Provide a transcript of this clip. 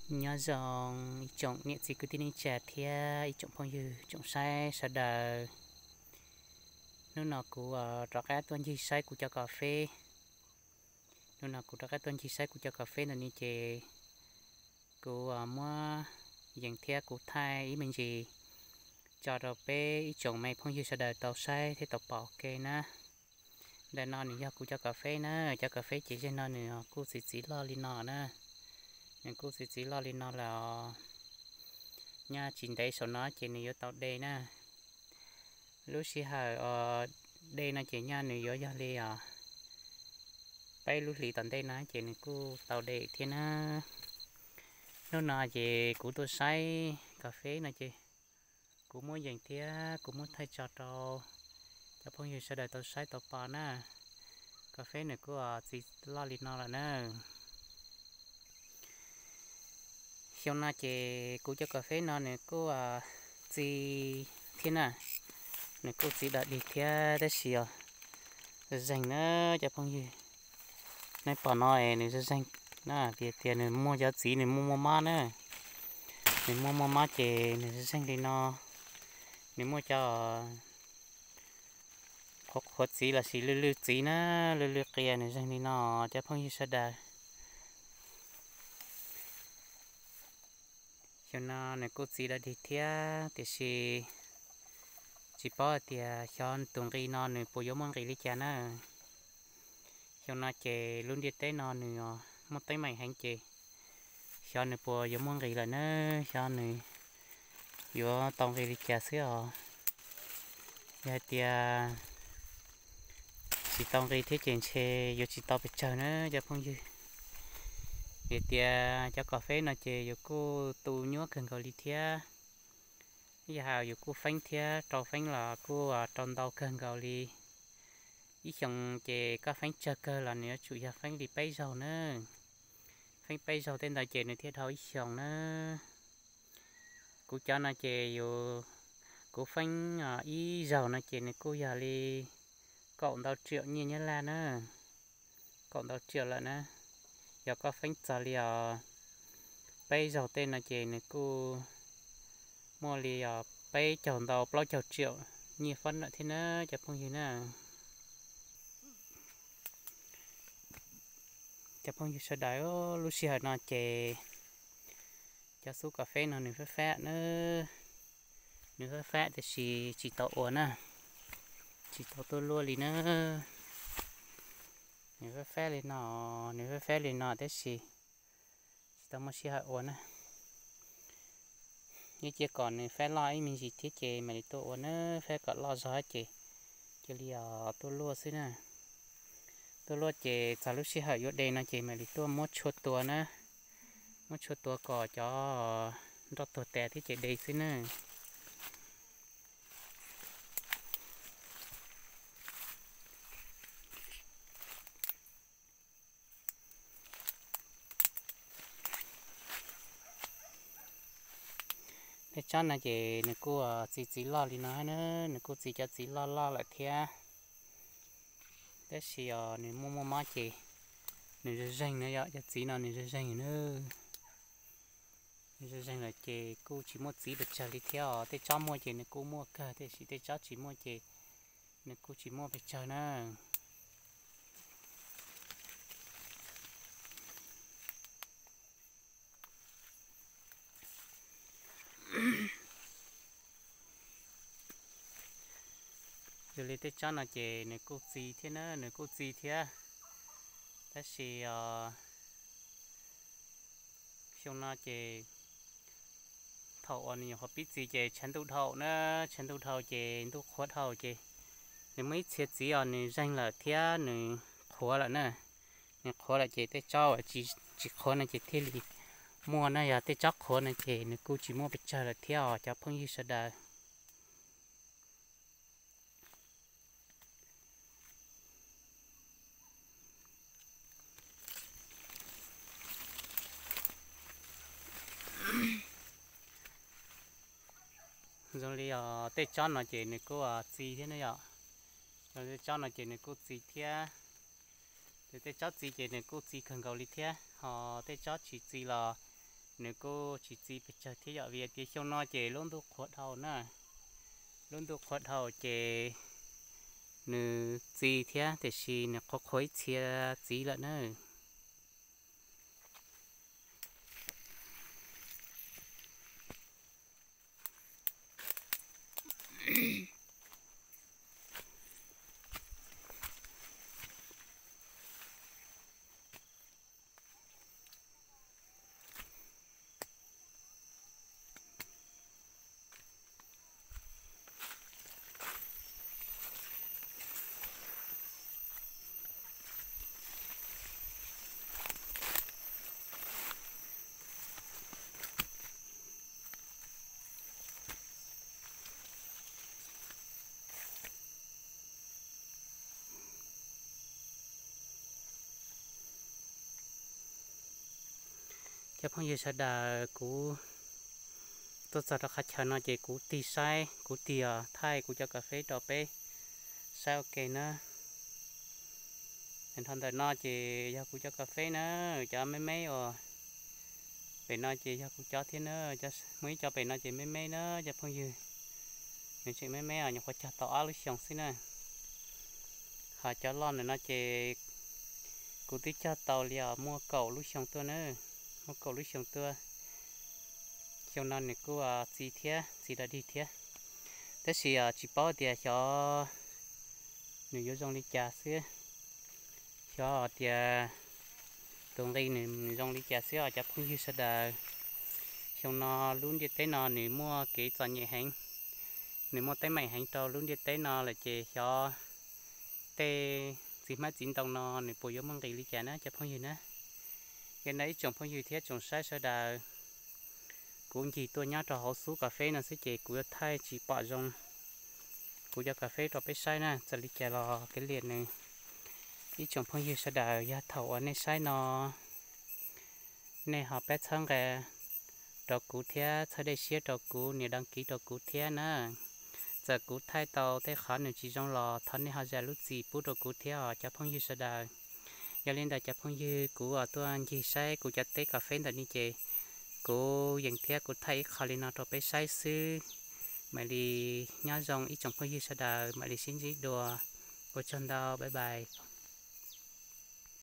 Nyob zoo ib tsoom niam txiv kwv tij neej tsa thiab ib tsoom phooj ywg tsoom saib sawv daws. Hnub no kuv rov qab tuaj ncig saib kuv cov kas feb. Hnub no kuv rov qab tuaj ncig saib kuv cov kas feb ntawm no ces kuv muab yees thiab kuv thaij ib me ntsis tso rau peb ib tsoom me phooj ywg sawv daws tau saib thiab tau pom ua ke na. Ntawm no nws yog kuv cov kas feb na, cov kas feb ces zeg no nws kuj txiv txiv loj li no na. Nws kuj txiv txiv loj li no lawm os. Nyaj tsis ntev saum no ces nws yuav tau de na. Lub sij hawm de no ces nyaj nws yuav yog li os peb lub hlis tom ntej no ces nws kuj tau de thiab na. Hnub no ces kuv tuaj saib kas feb no ces kuv muab yees thiab kuv muab thaij tso rau cov phooj ywg sawv daws tau saib tau pom na. Kas feb nws kuj txiv loj li no lawm na. Xyoo no ces kuv cov kas feb no nws kuj txiv thiab na, nws kuj txiv dog dig thiab tab sis os zeeg na cov phooj ywg. Neb pom no es nws zeeg na, tias tias nws muaj cov txiv nws muaj muaj mob na. Nws muaj muaj mob ces nws zeeg li no. Nws muaj cov qhuav qhuav txiv los sis lwj lwj txiv na, lwj lwj qias nws zeeg li no cov phooj ywg sawv daws. Xyoo no nws kuj txiv dog dig thiab tiam sis tsis paub hais tias xyov tus nqi no nws puas yuav muaj nqis li cas na. Xyoo no ces lub ntiaj teb no nws muaj teeb meem heev ces xyov nws puas yuav muaj nqis lawm na, xyov nws yuav tau nqis li cas xwb os. Yog hais tias tsis tau nqis thiab ces ntshe yuav tsis tau pes tsawg na cov phooj ywg. Vim tias cov kas feb no ces yus kuj tu nyuaj kawg nkaus li thiab. Yog hais yus kuj feeb thiab rau feeb los kuj rau ntau kawg nkaus li. Ib xyoos ces koj feeb tsawg kawg los nws yuav tsum yog feeb li peb zaug na. Feeb peb zaug tej ntawd ces nws thiaj dhau ib xyoos na. Kuv cov no ces yus, kuv feeb ib zaug no ces nws kuj yog li kaum ntau triệu nyiaj Nyab Laj na. Kaum ntau triệu lawm na. Yog koj feeb txog li os peb zaug tej no ces nws kuj muaj li os peb caug ntau plaub caug triệu nyiaj fab lawm thiab na cov phooj ywg na. Cov phooj ywg sawv daws, lub sij hawm no ces cov xub kas feb no nws fab fab na, nws fab fab tiam sis tsis tau ua na, tsis tau tuaj luaj li na. Nws fab fab li no, nws fab fab li no tab sis tsis tau muaj sij hawm ua na. Yeej cia kom nws fab loj ib me ntsis thiab ces mam li tuaj ua na, fab kom loj zog ces cia li os tuaj luaj xwb na. Tuaj luaj ces txog lub sij hawm yuav de no ces mam li tuaj muab tshuaj tua na, muab tshuaj tua kom cov nroj tuag tas thiab ces de xwb na. Tej tsob no ces nws kuj txiv txiv loj li no na, nws kuj txiv cov txiv loj loj lawm thiab. Tab sis os nws muaj muaj mob ces nws zeeg zeeg na yom, cov txiv no nws zeeg zeeg na. Nws zeeg zeeg lawm ces kuj tsis muaj txiv pes tsawg li thiab os, tej tsob muaj ces nws kuj muaj kawg tiam sis tej tsob tsis muaj ces nws kuj tsis muaj pes tsawg na. Yog li tej tsob no ces nws kuj txi thiab na, nws kuj txi thiab. Tab sis xyoo no ces thaum uas nws nyuam qhuav pib txi ces tshav ntuj dhau na, tshav ntuj dhau ces ntuj qhuav dhau ces nws muaj ib txhia txiv os nws zeeg lawm thiab nws qhuav lawm na. Nws qhuav lawm ces tej tsob uas tsis qhuav no ces thiaj li muaj na, yog tej tsob qhuav no ces nws kuj tsis muaj pes tsawg lawm thiab os cov phooj ywg sawv daws. Zoo li os tej tsob no ces nws kuj txi thiab na yom. Tej tsob no ces nws kuj txi thiab. Ces tej tsob txi ces nws kuj txi kawg nkaus li thiab, ho tej tsob tsis txi los Nws kuj tsis txi pes tsawg thiab yom, vim tias xyoo no ces lub ntuj qhuav dhau na. Lub ntuj qhuav dhau ces nws txi thiab, tiam sis nws qhuav qhuav ib txhia txiv lawm na. Cov phooj ywg sawv daws, kuv tuaj txog rau qhov chaw no ces kuv tig saib, kuv tig os thaij kuv cov kas fes rau peb saib ua ke na. Nrho ntawm no ces yog kuv cov kas fes na, cov me me uas pem no ces yog kuv cov thiab na, muaj ib co pem no ces me me na cov phooj ywg. Nws tseem me me os, nyuam qhuav cog tau ob lub xyoos xwb na. Ho cov loj ntawm no ces kuv twb cog tau li os muaj kaum lub xyoo tuaj na, muaj kaum lub xyoo tuaj. Xyoo no nws kuj txi thiab, txi da dig thiab, tab sis tsis paub tias xyov nws yuav zoo li cas xwb. Xyov tias tus nqi nws zoo li cas xwb os cov phooj ywg sawv daws. Xyoo no lub ntiaj teb no nws muaj kev txom nyem heev, nws muaj teeb meem heev rau lub ntiaj teb no lawm ces xyov tej txiv hmab txiv ntoo no nws puas yuav muaj nqis li cas na cov phooj ywg na. Yog no ib tsoom phooj ywg thiab tsoom saib sawv daws, kuv ncig tuaj nyob rau hauv xub kas fes no xwb ces kuv yuav thaij tsis pom zoo kuv cov kas fes rau peb saib na. Txawm li cas los kev liam nws, ib tsoom phooj ywg sawv daws, yog thaum uas nej saib no nej ho pab txhawb nqa rau kuv thiab txhawb dej siab rau kuv, nias đăng ký rau kuv thiab na. Txawm kuv thaij tau tej qhov nws tsis zoo los thov nej ho zam lub txim pub rau kuv thiab os cov phooj ywg sawv daws. Yog li ntawd cov phooj ywg, kuv uas tuaj ncig saib kuv cov teb kas fes ntawm no ces kuv yeem thiab kuv thaij ib qho li no rau peb saib xwb. Mam li nyob zoo ib tsoom phooj ywg sawv daws, mam li sib ntsib dua. Ua tsaug ntau, bye bye.